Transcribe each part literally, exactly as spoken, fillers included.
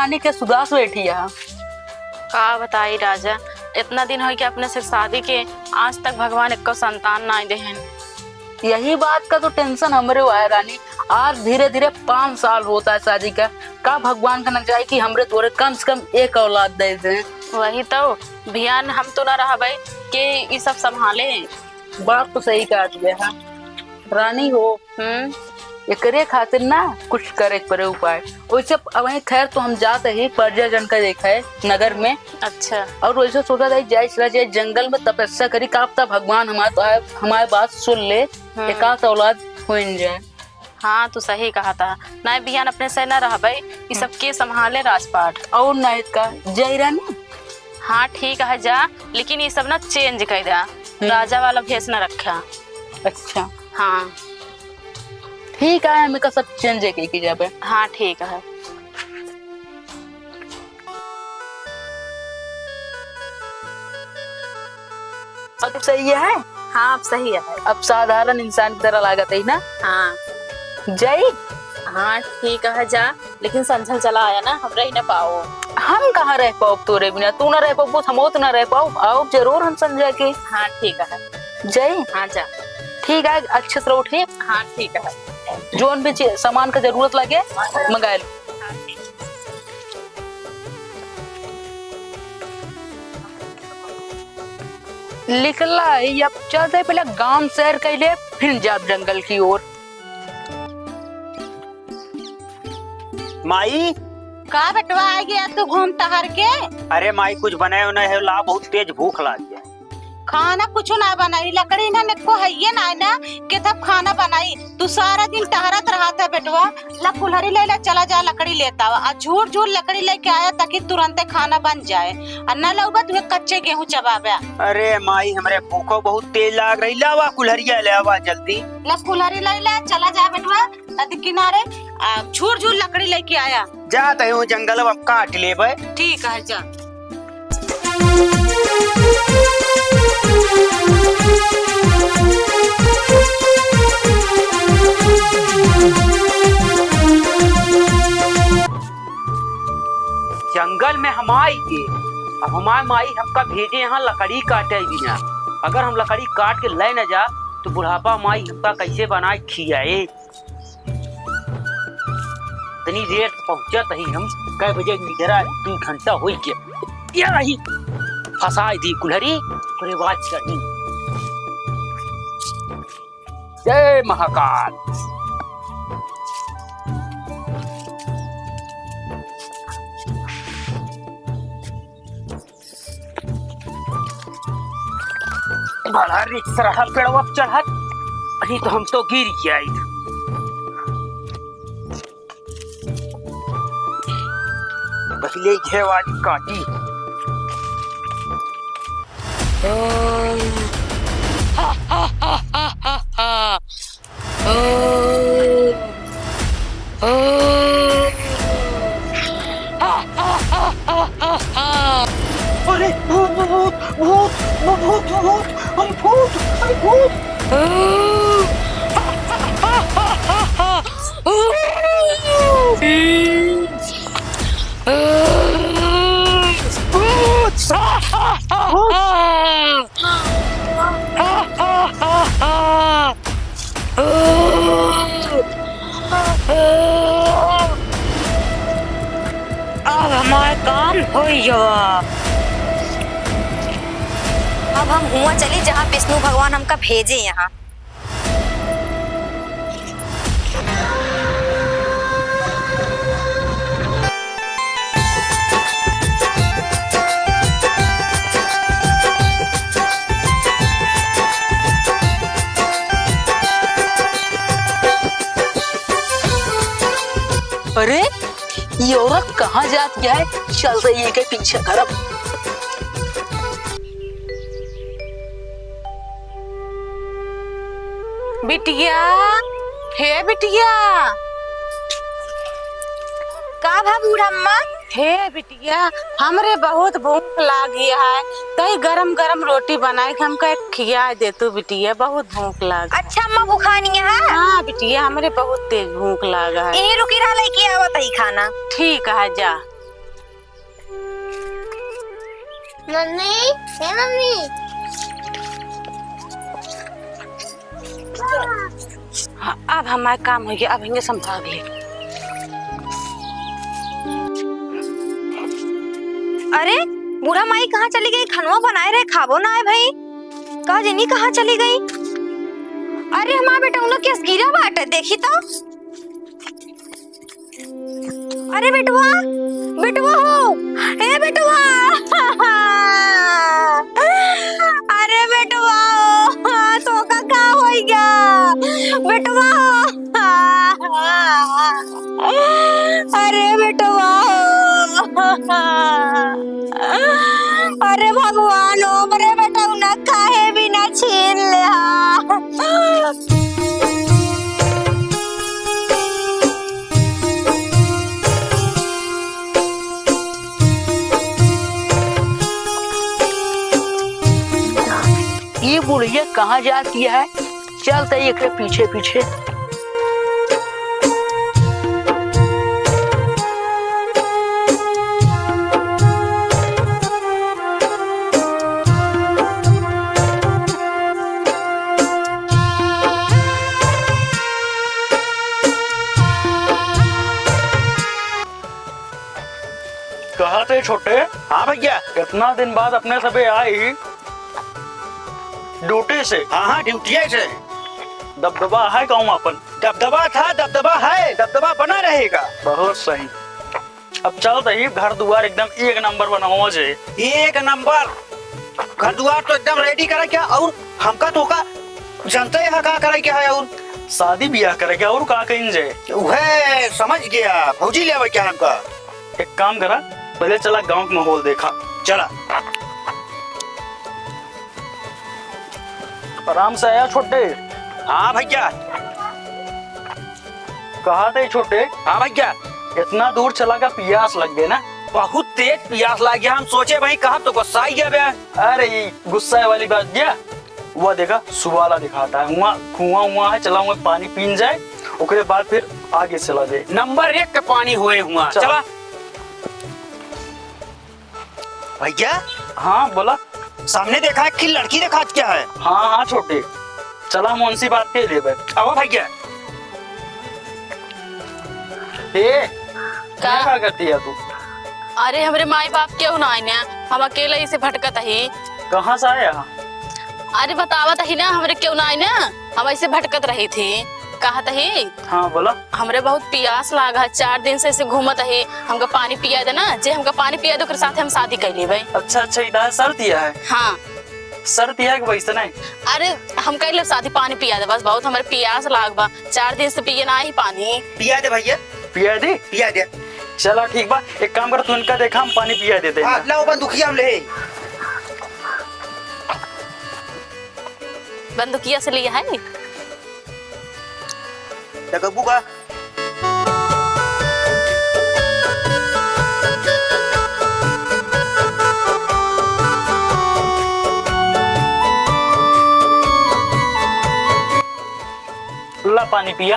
रानी के सुदास बैठी है। का बताई राजा, इतना दिन होइ के अपने से शादी के, आज तक भगवान एक्को संतान नाहीं देहेन। यही बात का तो tension हमरे हुआ है रानी। आज धीरे धीरे पाँच साल होता है शादी का। का भगवान का न चाहे कि हमरे तोरे कम से कम एक औलाद दे दें। वही तो, भियान हम तो ना रहबे कि ई सब संभाले। बात तो सही कहा दिया है रानी हो। हम्म। एकरे खातिर ना कुछ करे के पड़े उपाय। वैसे अब वहीं खैर तो हम जात ही परजा जन का देखा है नगर में। अच्छा। और वैसे सोचा था जाए चला जाए जंगल में तपस्या करी, का पता भगवान हमारे, हमारे बात सुन ले, हम्म। एकाध औलाद हो जाए। हाँ, तू सही कहा था। नाहीं बिहान अपने से न रहबे, ई सब के संभाले राजपाट। और नाहीं का, जय रानी। हाँ, ठीक है, जा, लेकिन ई सब ना change कर दे। हम्म। राजा वाला भेष न रखा। अच्छा। हाँ। ठीक है, हम एका सब change के की जाबे। हाँ, ठीक है। अब सही है? हाँ, अब सही है। अब साधारण इंसान की तरह लागत है ना? हाँ। जाई? हाँ, ठीक है, जा, लेकिन संझल चला आया ना, हम रह ना पाओ। हम कहाँ रह पाओ तोरे बिना? तू ना रह पाओ, हम तो ना रह पाओ। आओ जरूर हम संझा के। हाँ, ठीक है। जाई? हाँ, जा। ठीक है, अच्छे से रहो, ठीक? हाँ, ठीक है। जोन भी चे-, सामान का जरूरत लगे, मंगा लो। निकला है, अब चलते पहले गांव सैर कैले, फिर जाब जंगल की ओर। माई। का बेटवा, आ गया तू घूम टहर के? अरे माई, कुछ बनाए उनाए है ला, बहुत तेज भूख लाग गया। खाना कुछ ना बनाई, लकड़ी ना एको हइये ना है ना, के तब खाना बनाई। तू सारा दिन टहरत रहत है बेटवा, ला कुल्हरी ले ला, चला जा लकड़ी लेता आवा। आ झूर झूर लकड़ी लेके आया ताकि तुरंते खाना बन जाए, आ न लउबा तुहे कच्चे गेहूं चबाबे। अरे माई, हमरे भूखो बहुत तेज लाग रही, लावा कुल्हरिया ले आवा जल्दी। ला कुल्हरी ले ला, चला जा बेटवा नदी किनारे, आ झूर झूर लकड़ी लेके आया। जात हूँ जंगल, हम काट लेबे। ठीक है, जा। जंगल में हम आई के, अब हमार माई हमका भेजे यहाँ लकड़ी काटे बिना। अगर हम लकड़ी काट के ले न जा, तो बुढ़ापा माई हमका कैसे बनाए खियाए? इतनी देर से पहुंचत ही हम, कै बजे निकरा, दू घंटा होइ गया। ये रही, फंसाई दी कुल्हरी, तोरे बात करनी। जय महाकाल। बड़ा risk रहा पेड़वा पे चढ़त, नहीं तो हम तो गिर जाइत। पहले ही घेवाली काटी। अरे भूत, भूत, भूत, भूत, भूत, भूत, अरे भूत, अरे भूत। अब हमार काम होइ गवा। अब हम हुआं चली, जहाँ विष्णु भगवान हमका भेजे यहाँ। अरे, ये औरत कहाँ जात गया है? चल रही है के पीछे करब। बिटिया, हे बिटिया। का भा बूढ़म्मा? हे बिटिया, हमरे बहुत भूख लागी है, तई गरम गरम रोटी बनाए के हमका खिया दे तू बिटिया, बहुत भूख लाग। अच्छा अम्मा, भूखानी है? हाँ बिटिया, हमरे बहुत तेज भूख लाग है। यहीं रुकी रहा, लेके आवत ही खाना। ठीक है, जा। मम्मी, हे मम्मी। हाँ, अब हमार काम होइ गया, अब हिंगे समझा दिए। अरे, बूढ़ा माई कहाँ चली गई? खनवा बनाए रहे, खाबो ना आए भाई। का जनी कहाँ चली गई? अरे, हमार बेटउना केस गिरा बाटे, देखी तो। अरे बेटवा, बेटवा हो, ए बेटवा। अरे बेटवा हो, तोका का होइ गया? बेटवा हो। अरे बेटवा हो। अरे भगवान हो, हमरे बेटउना काहे बिना छीन लेहा। ये बुढ़िया कहाँ जाती है? चलते एकरे पीछे पीछे। कहा थे छोटे? हाँ भैया। कितना दिन बाद अपने सबे आई ड्यूटी से? हाँ, हाँ, ड्यूटी से। दबदबा है गाँव अपन? दबदबा था, दबदबा है, दबदबा बना रहेगा। बहुत सही। अब चल तही घर दुआर एकदम एक नंबर बनावा जे। एक नंबर। घर दुआर तो एकदम रेडी करा क्या? और हमका तोका जनते है का करे क्या है? और शादी ब्याह करे क्या? और का कहीं जे? उहे समझ गया, भौजी लेवे क्या हमका? एक काम करा, पहले चला गाँव के माहौल देखा। चला। आराम से आया छोटे। हाँ भैया। कहा थे छोटे? हाँ भैया। इतना दूर चला का पियास लग गए ना? बहुत तेज पियास लग गया। हम सोचे भाई कहा तो गुस्सा ही गया बे। अरे ई गुस्सा वाली बात गया। वह देखा सुवाला दिखाता है। वहाँ कुआं हुआ है, चला वहाँ पानी पीन जाए, ओकरे बाद फिर आगे चला जाए। नंबर एक के पानी हुए हुआ। चला। चला। भैया। हाँ, बोला। सामने देखा है कि लड़की देखा क्या है? हाँ, हाँ, छोटे। चला, हम उनसे बात कर लेबे। आओ भैया। ए, का? ये का करती है तू? अरे, हमरे माई बाप केहू ना आइने, हम अकेले इसे भटकत ही। कहाँ से आया? अरे, बतावत ही ना, हमरे केहू ना आइने, हम ऐसे भटकत रही थी। कहत ही, हाँ, बोला। हमरे बहुत पियास लाग है, चार दिन से ऐसे घूमत ही, हमका पानी पिया देना, जे हमका पानी पिया दे, ओकरे साथे हम शादी कर लेबे। अच्छा, अच्छा, इतना शर्त यह है? हाँ। शर्त यह है कि वैसे नहीं? अरे, हम कर लेब शादी, पानी पिया दे, बस बहुत हमरे पियास लाग बा, चार दिन से पिए ना ही पानी। पिया दे भैया। पिया दे? पिया दे। चला ठीक बा, एक काम कर, तू इनका देखा, हम पानी पिया देते हैं। हाँ, लाओ बंदूकिया हम ले। बंदूकिया से लिया है? लगबू का? ला पानी पिया।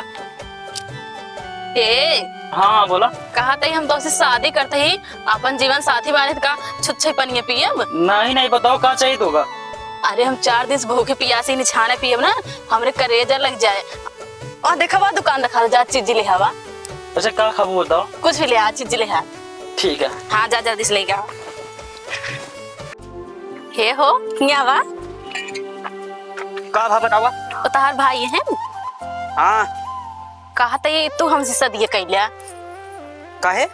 ए, हाँ, बोला। कहा तई हम तोसे शादी करते ही अपन जीवन साथी माने का छुच्छे पनिया पियब? नहीं, नहीं, बताओ का चाहिए तोका? अरे हम चार दिन से भूखे पियासे निछाने पियब ना, हमरे करेजा लग जाए। और देखा बा दुकान देखा जा, चीज ले आवा। अच्छा का खाबू बताओ? कुछ भी ले आ, चीज ले आ। ठीक है। हाँ जा जल्दी से लेके आ। हे हो, हियाँ आवा। का भा बतावा? ओ तहार भाई है? हाँ। कहा तई तू हमसे सदिये कैल्या? काहे?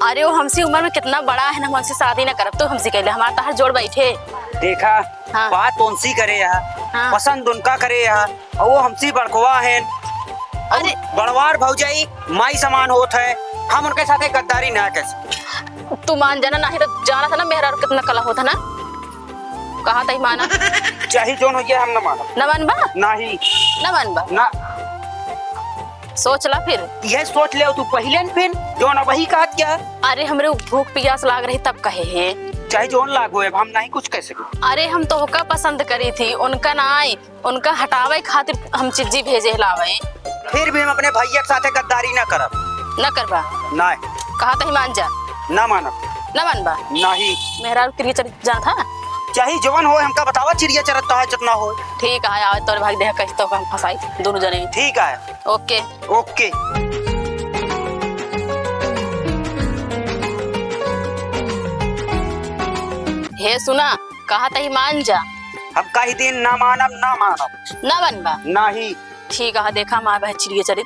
अरे वो हमसे उम्र में कितना बड़ा है ना, हम हमसे शादी ना करब, तू हमसे कैल्या, हमार तहार जोड़ बैठे। देखा, हाँ। बात उनसी करे यहाँ, हाँ। पसंद उनका करे यहाँ, और वो हमसे बड़कवा है। अरे। बड़वार भौजाई माई समान होत है, हम उनके साथे गद्दारी ना कर सके। तू मान जाना, नहीं तो जाना था ना मेहरारू कितना कला होता ना। कहा तई माना? चाहे जोन हो जाए, हम न मानब। न मानबा? नहीं। न मानबा? ना। सोच ला फिर। यह सोच ले तू पहले न फिर, जोन अब वही कहत क्या? अरे हमरे भूख पियास लाग रही तब कहे है। चाहे जोन लाग होए, अब हम नहीं कुछ कह सके। अरे हम तोहका पसंद करी थी, उनका ना आई। उनका हटावे खातिर हम चिज्जी भेजे लावे। फिर भी हम अपने भैया के साथे गद्दारी ना करब। ना करबा? ना। कहा तही मान जा। ना मानब। ना मनबा? नहीं। मेहरारू चिड़िया चरित जानत हा? चाहे जवन होय, हमका बतावा, चिड़िया चरित है जितना होय। ठीक है, आवे तोरे भाई देख कैसे तो हम फंसाई दोनों जने। ठीक है। OK। OK। हे सुना, कहा तही मान जा। हम कही दिन ना मानब, ना मानब। ना मनबा? नहीं। ठीक है, देखा हमार भाई चिड़िया चरित।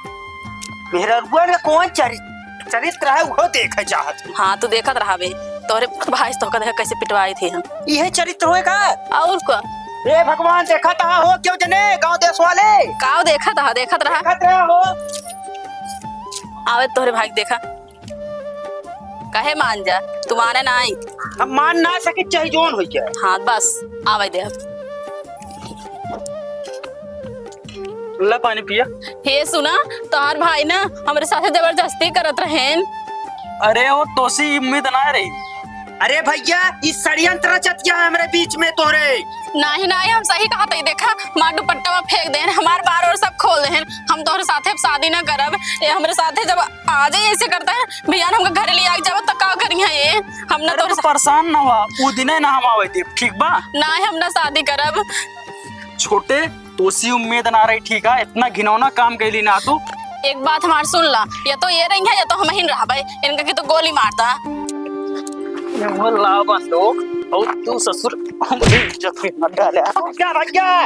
मेहररुआ में कौन चरित-, चरित्र है, वो देखे चाहत है। हाँ, तू देखत रहा बे, तोहरे भाई से तोहका देखा कैसे पिटवाई थी हम। इहे चरित्र होए का? और का? ए भगवान, देखत रहा हो, क्यों जने गाँव देश वाले? काव देखत रहा, देखत रहा। देखत रहा हो। आवे तोहरे भाई के देखा। कहे मान जा, तू माने नाई। हम मान ना सके, चाहे जोन हो जाए। हाँ, बस, आवे दे अब। ले पानी पिया। हे सुना, तोहार भाई ना हमरे साथे जबरदस्ती करत रहेन। अरे, वो तोसी उम्मीद ना रही। अरे भैया, ई षड्यंत्र रचत क्या है हमरे बीच में तोरे? नाही, नाही, हम सही कहा तई। देखा, हमार दुपट्टा फेंक देन, हमार बार और सब खोल देन। हम तोहरे साथे अब शादी ना करब। ये हमरे साथे जब आज ही ऐसे करता है, भैया, हमका घरे ले आके जाबो तो का करी है ये? हम ना अरे, तोहरे तू सा- परेशान ना हुआ, वो दिने ना हम आवे थे, ठीक बा? नाही, हम ना शादी करब। छोटे, तोसी उम्मीद ना रही, ठीक है? इतना घिनौना काम कैली ना तू। एक बात हमार सुन ला, या तो ये रही है या तो हम ही रहबे, इनका के तो गोली मारता। ये लावा लोग, और तू ससुर, हमरी इज्जत में मत डाले। क्या भैया,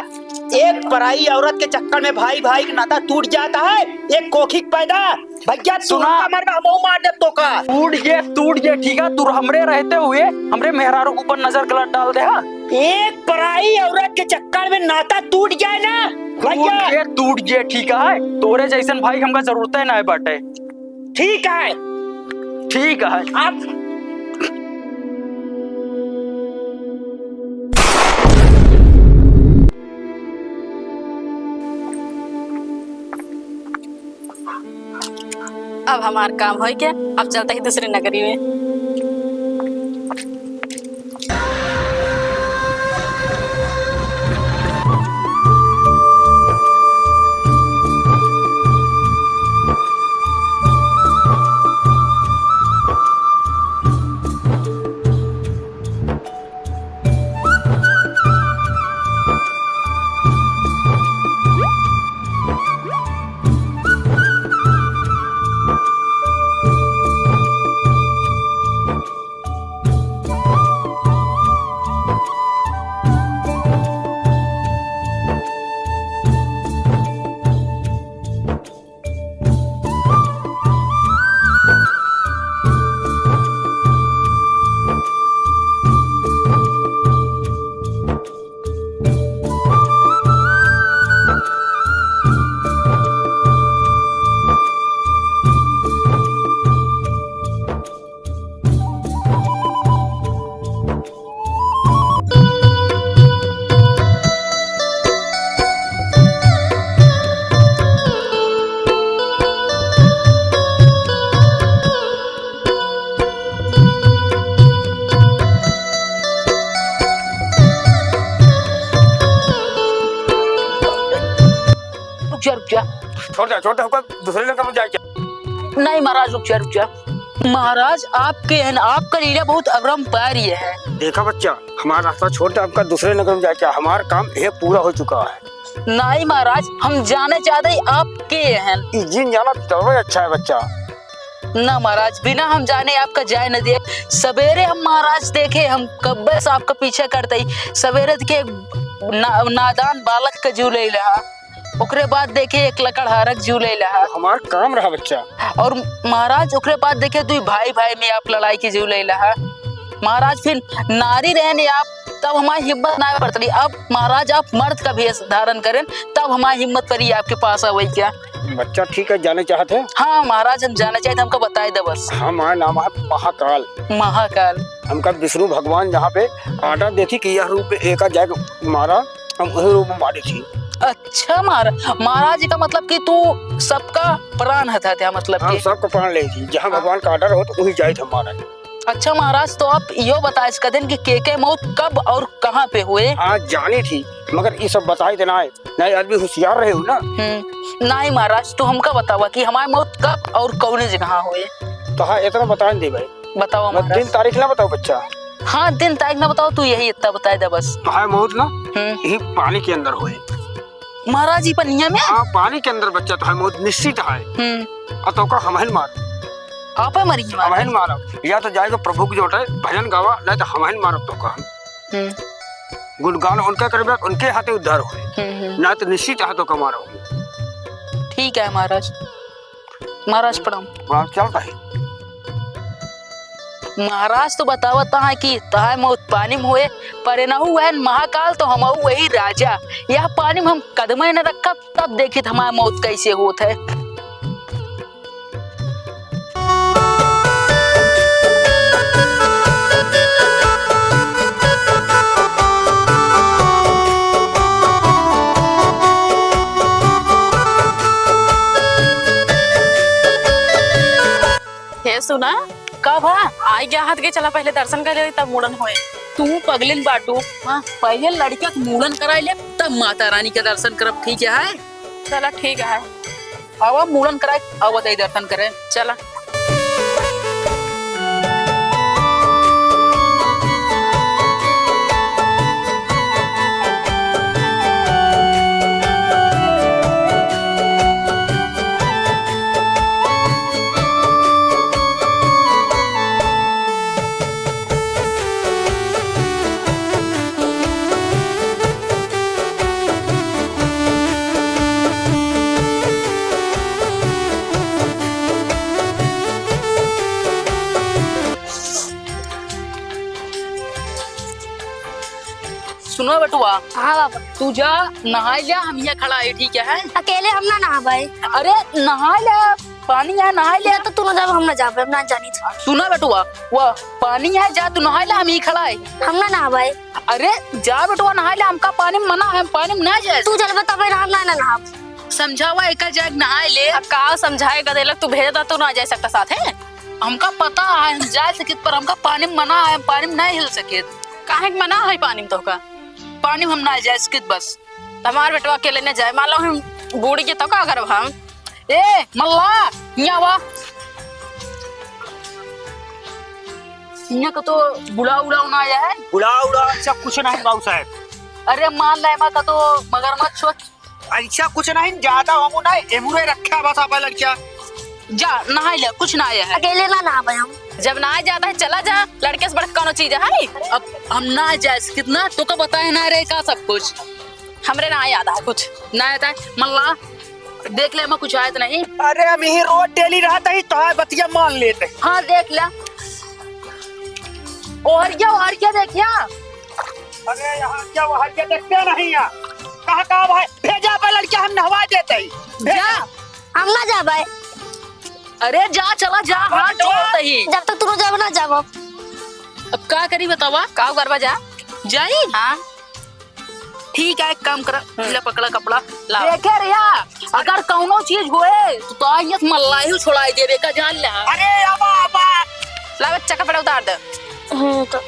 एक पराई औरत के चक्कर में भाई भाई का नाता टूट जाता है, एक कोखी के पैदा। भैया, तू सुना। हमका मार, हम मार दे तो का। टूट गए, टूट गए, ठीक है? तू हमरे रहते हुए हमरे मेहरारू के ऊपर नजर गलत डाल दे, हाँ? एक पराई औरत के चक्कर में नाता टूट जाए ना, टूट भैया। गए, टूट गए, ठीक है? तोरे जैसन भाई हमका जरूरत है ना बाटे। ठीक है। ठीक है। आप अब हमार काम होई के, अब चलता ही दूसरी नगरी में। रुक जा, रुक जा। छोड़ दे, छोड़ दे, हमका दूसरे नगर में जाए के। नहीं महाराज, रुक जा, रुक जा। महाराज, आपके है ना, आपका लीला बहुत अपरंपार है। देखा बच्चा, हमारा रास्ता छोड़ दे, हमका दूसरे नगर में जाए के, हमार काम ये पूरा हो चुका है। नहीं महाराज, हम जाने चाहते हैं आप के हैं। ई जिन जाना तबे अच्छा है बच्चा। ना महाराज, बिना हम जाने आपका जाए न दिए। सवेरे हम महाराज देखे, हम कब्बे से आपका पीछे करते ही सवेरे देखे ना, नादान बालक का जीव ले रहा, ओकरे बाद देखे एक लकड़हारक जीव ले रहा। हमार काम रहा बच्चा। और महाराज ओकरे बाद देखे दुई भाई भाई में आप लड़ाई के जीव ले रहा। महाराज फिर नारी रहने आप तब हमारी हिम्मत ना पड़त रही। अब महाराज आप मर्द का भेष धारण करें, तब हमारी हिम्मत पड़ी आपके पास आवे क्या। बच्चा ठीक है, जाने चाहत है? हाँ महाराज, हम जाने चाहते, हमको बताए दे बस। हमारा नाम है महाकाल। महाकाल। हमका विष्णु भगवान जहाँ पे order देती कि यह रूप में एका जाके मारा, हम वही रूप में मारी थी। अच्छा महाराज, महाराज का मतलब कि तू सबका प्राण हथा था, मतलब हम कि सबका प्राण ले थी, जहाँ हाँ। भगवान का order हो तो वही जाए थे मारा। अच्छा महाराज, तो आप यो बताए सकते हैं कि के के मौत कब और कहाँ पे हुए? हाँ, जानी थी, मगर ये सब बताए देना है, नहीं आदमी होशियार रहे हो ना। हम्म, नहीं महाराज, तो हमका बतावा कि हमारे मौत कब और कौने जगह हुए? तो हाँ, इतना बता दे भाई, बताओ बस महाराज। दिन तारीख ना बताओ बच्चा। हाँ, दिन तारीख ना बताओ, तू यही इतना बताए दे बस। तोहार मौत ना हम्म। यही पानी के अंदर होए। महाराज जी, पनिया में? हाँ, पानी के अंदर बच्चा तोहार मौत निश्चित है। हम्म। और तोका हमहिन मार। आपे मरी हमारे। हमहिन मारब। या तो जाएगा प्रभु की जोटे भजन गावा, नहीं तो हमहिन मारब तोका। हम्म। गुणगान उनका करबे, उनके हाथे उद्धार होए। हम्म, हम्म। ना तो निश्चित हाथों का मारो। ठीक है महाराज। महाराज प्रणाम। प्रणाम, चलता है। महाराज तो बतावत है कि तहाय मौत पानी में होए, पर एनहु वहन महाकाल तो हमहु वही राजा। यह पानी में हम कदमे न रखब, तब देखित हमार मौत कैसे होत है। हे सुना, का भा? आई गया हाथ के, चला पहले दर्शन कर ले, तब मूड़न होए। तू पगलिन बाटू, हाँ, पहले लड़किया के मूड़न कराई ले, तब माता रानी के दर्शन करब, ठीक है? चला ठीक है। आवा मूड़न कराए, आवा दे दर्शन करे। चला। सुनो बेटुआ। हाँ बाबा। तू जा नहाए जा, हम यहाँ खड़ा है, ठीक है? अकेले हम ना नहाबे। अरे नहाए ले, पानी है, नहाए ले। जा तो तू ना जाबे, हम ना जाबे, हम ना जानी था। सुना बेटुआ, वो पानी है, जा तू नहाए ले, हम ही खड़ा है। हम ना नहाबे। अरे जा बेटुआ नहाए ले, हमका पानी में मना है, हम पानी में ना जाए। तू चल बताबे ना, हम ना, ना नहाब। समझावा एका जाए नहाए ले। अब का समझाए गदेलक, तू भेज दा, तू ना जा सकता साथ है। हमका पता है हम जा सकित, पर हमका पानी में मना है, हम पानी में ना हिल सकित। काहे के मना है पानी में तोहका? पानी में हम ना जा सकित बस। हमार बेटवा अकेले न जाए, मान लो हम बूड़ गए तो का करब हम? ए, मल्ला, हियाँ आवा। हियाँ का तो बुढ़ा उड़ा ना आया है। बुढ़ा उड़ा अच्छा कुछ नहीं बाबू साहब। अरे मान ले, मैं का तो मगरमच्छ हो। ऐसा कुछ नहीं, ज्यादा हम ना, एमुरे रखा बस आप लड़किया। जा, नहाई ले, कुछ ना आया है। अकेले ना नहाबे हम। जब ना जाता है, चला जा, लड़के से बढ़ के कौनो चीज है? अब हम ना जाए, कितना तो का बताए ना रे, का सब कुछ। हमरे ना याद है कुछ। ना याद है, मल्ला, देख ले, हमें कुछ आयत नहीं। अरे, हम यही रोज डेली रहत ही, तोहार बतिया मान लेत ही। हाँ, देख ले। ओहरिया, ओहरिया देखिया। अरे, यहाँ क्या ओहरिया देखते नहीं है? कहाँ, कहाँ भाई? भेजा पे लड़किया, हम नहवा देते ही। भेजा। जा। हम ना जाबे। अरे, जा, चला जा, हाँ, हाथ जोड़ते ही। जब तक तू ना जाबे, ना जाबे। अब का करी बतावा? का करबा जा? जाई? हाँ। ठीक है, एक काम करा, हम्म। ले पकड़ा कपड़ा, लावा। देखे रिया, अगर कौनो चीज होए, तो, तो आइए, मल्लाही छुड़ाई देबे का, जान ले। अरे, आवा, आवा। ला बच्चा, कपड़ा उतार दे। हम्म, तो।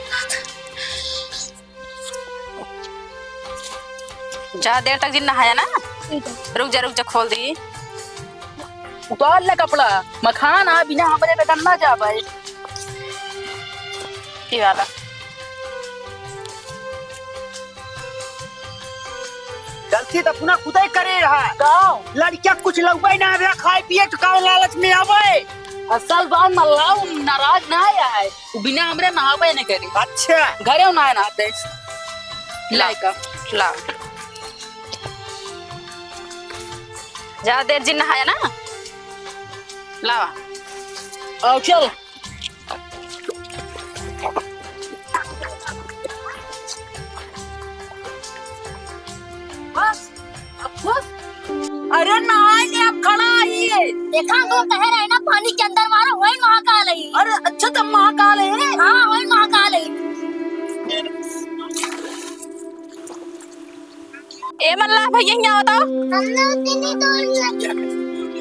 जा, देर तक जिन नहाया ना। ठीक है। रुक जा, रुक जा, खोल दी। उतार ले कपड़ा, मखान आ बिना हमरे बगन ना जा पाए। ई वाला। गलती तो अपना खुदे करे रहा। का? लड़किया कुछ लउबे ना आवे, खाए पिए तो का लालच में आवे। असल बात मल्लाऊ नाराज ना आया है, वो बिना हमरे नहावे नहीं करी। अच्छा। घरे ना नहाते। ला। लाइका। ला। जा देर जिन नहाया ना। लावा। आओ चल। बस, अब बस। अरे नहाए ले, अब खड़ा आइए। देखा तो कह रहे ना, पानी के अंदर मारो, वही महाकाल है। अरे अच्छा, तब महाकाल है। हाँ, वही महाकाल है। ए मल्लाह भैया, हियाँ बताओ।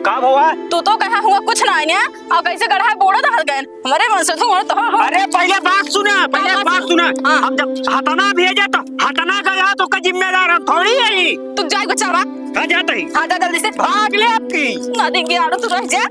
का भवा? तू तो कहा हुआ कुछ ना आने, और कैसे गढ़ा बूढ़ा दहल गए। हमरे मन से तू तो हो। अरे पहले बात सुना, पहले हाँ, बात सुना। हाँ। हम जब हतना भेजे तो हतना गया तो का जिम्मेदार हम थोड़ी है। तू जाए बचावा। कहाँ जाता ही? हाँ, जा जल्दी से। भाग ले आपकी। ना देंगे आड़ो, तू रह जा।